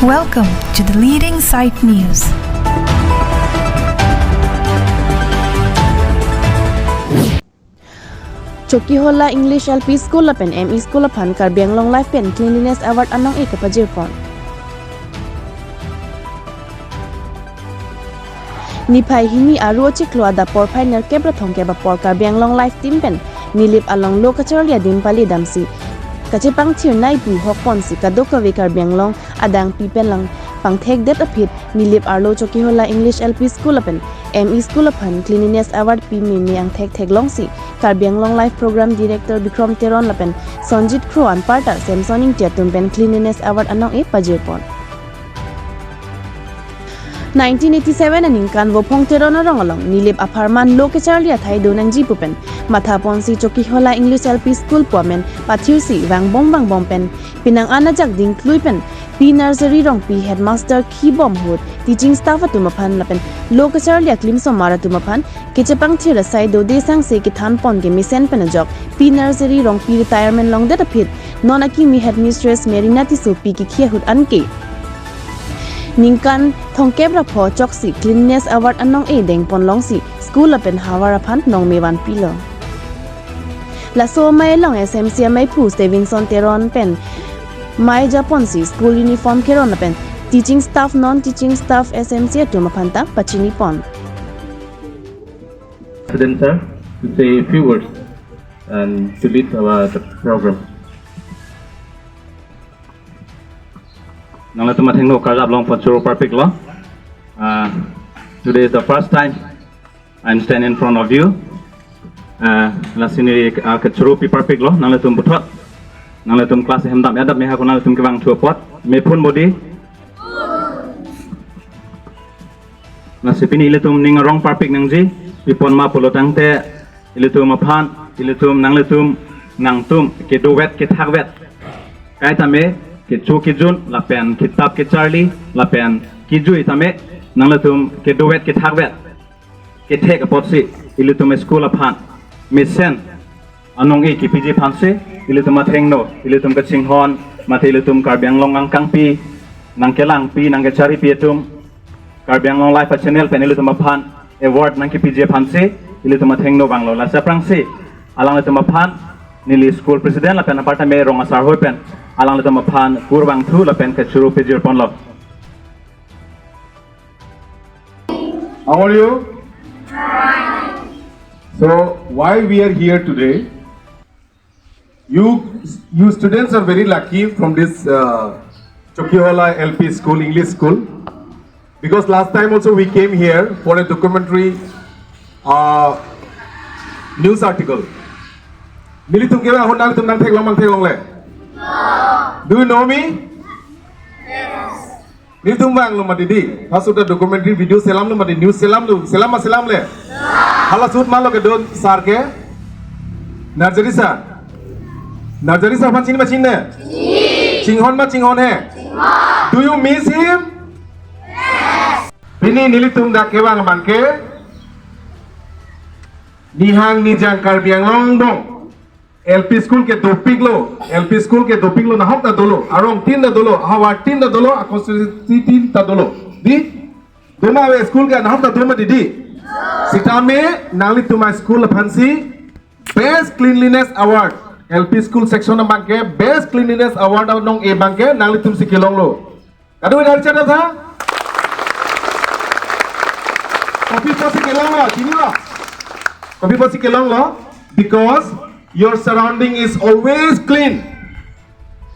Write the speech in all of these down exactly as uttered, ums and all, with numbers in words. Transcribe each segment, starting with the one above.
Welcome to the leading site news. Chokihola English L P School lapen M E School aphan Karbi Anglong Life pen Cleanliness Award anong-e kapajirpon. Niphai hini Aru achiklo adap porphai nerkep ra thomkep apor Karbi Anglong Life Team pen Nilip along lo kacharli adim pali damsi kachepangthir nai pu hokponsi kadokave Karbi Anglong adangpi pen lang pangthekdet aphi Nilip arlo Chokihola English L P School lapen M E School aphan Cleanliness Award pi meme angthek theklongsi Karbi Anglong Life Program Director Bikram Teron lapen Sonjit Kro anparta Samson Ingti atum pen Cleanliness Award anong-e pajirpon. Nineteen eighty-seven aningkan Vophong Teron arong along Nilip apharman lo kacharli athai do nangji pu pen mathaponsi Chokihola English L P School pu amen pathirsi vangbom vangbom pen penang an ajak dingklui pen P Nursery Rongpi headmaster khibom ahut teaching staff atum aphan lapen lo kacharli aklimsomar atum aphan kachepangthir asai dode sangse kethanpon kemesen pen ajok P Nursery Rongpi retirement longdet aphi non akimi headmistress Merina Tisso pi kikhi ahut anke ningkan thomkep ra pho choksi Cleanliness Award anong-e dengponlongsi school lapen havar aphan nongme vanpilo. Laso amei along S M C ameiphu Stevenson Teron pen mei japonsi school uniform keron lapen teaching staff, non teaching staff, S M C atum aphan ta pachinipon. President sir to say a few words and to lead our the program. Nanglitum athengno karjap long pachoro parpiklo. Uh, today is the first time I'm standing in front of you. Uh, lasi neli uh, kachoro pi parpiklo nanglitum puthot. Nanglitum class hem dam yadap meha ko nanglitum kevang thu apot. Mephun bodi. Lasi pini ilitum ning arong parpik nangji. Pipon ma pulo tangte ilitum aphan, ilitum nanglitum, nangtum kedovet kethakvet. Kaitame kecho kejun lapen kitap kecharli lapen kejui tame nanglitum kedovet kethakvet. Kethek apotsi ilitum school aphan mesen anong-e kepiji aphansi ilitum athengno, ilitum kachinghon, mate ilitum Karbi Anglong angkangpi, nangkelangpi, nangkecharipi atum, Karbi Anglong Live channel pen ilitum aphan award nangkepiji aphansi ilitum athengno vanglo. Lasi aphrangsi alanglitum aphan neli school president lapen apartment rong asar hoi pen alanglitum aphan kurvangthu lapen kachoro pijirponlo. How are you? So, why we are here today? You, you students are very lucky from this uh, Chokihola L P school, English school, because last time also we came here for a documentary uh, news article. Nelitum kira hon nelitum nangtheklong nangtheklongle. Do you know me? Nelitum vanglo ma didi. First of the documentary video selamlo ma di, news selamlo, selam ma selamle. Hala shoot malo kedo sir ke. Nursery sir. Nursery sir aphan chini ma chinine? Chinghon ma chinghonhe? Do you miss him? Pini nelitum dak kevang abangke nihang nijang Karbi Anglong angbong L P school ke dopiklo, L P school ke dopiklo, nahok ta dolo, arongtin ta dolo, ahavartin ta dolo, aconstituencytin ta dolo. Di, doma ave school ke nahok ta doma didi. Sitame nanglitum a-school aphansi Best Cleanliness Award, L P school section abangke Best Cleanliness Award anong-e abangke nanglitumsi kelonglo. Kado dari chada tha? Kopi apotsi kelonglo, chinilo? Kopi apotsi kelonglo? Because your surrounding is always clean.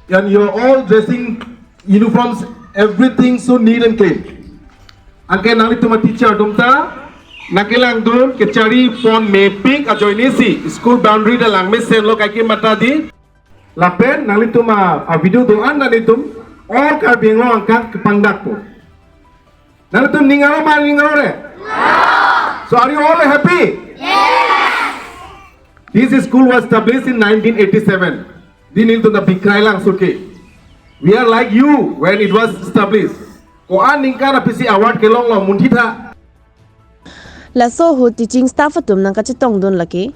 And your all dressing uniforms, everything so neat and clean. Anke nanglitum a-teacher atum ta nangkelangdun kecharipon mepik ajoinesi school boundary ta langmesenlo kaike mata di. Lapen nanglitum a, a-video do-an nanglitum all Karbi Anglong angkang kepangdakpo. Nanglitum ning aro ma ning arore? So are you all happy? Yes. This school was established in nineteen eighty-seven. Di nelitum ta bikrai lang suke. We are like you when it was established. Ko-an ningkan apisi award kelonglo munthi tha. Laso ahut teaching staff atum nangkachetongdun lake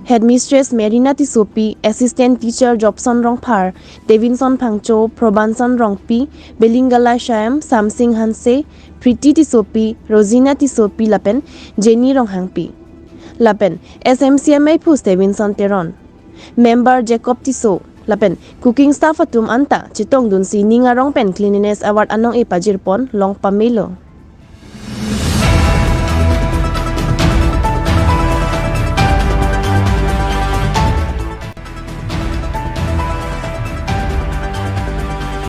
Headmistress Marina Tissopi, Assistant Teacher Jobson Rongphar, Davidson Phangcho, Probanson Rongpi, Belingala Shyam, Samsing Hanse, Priti Tissopi, Rosina Tissopi lapen Jenny Ronghangpi. Lapen S M C M A Phus Davidson Teron, Member Jacob Tisso lapen cooking staff atum anta chetongdunsi ning arong pen Cleanliness Award anong-e pajirpon long pamelo.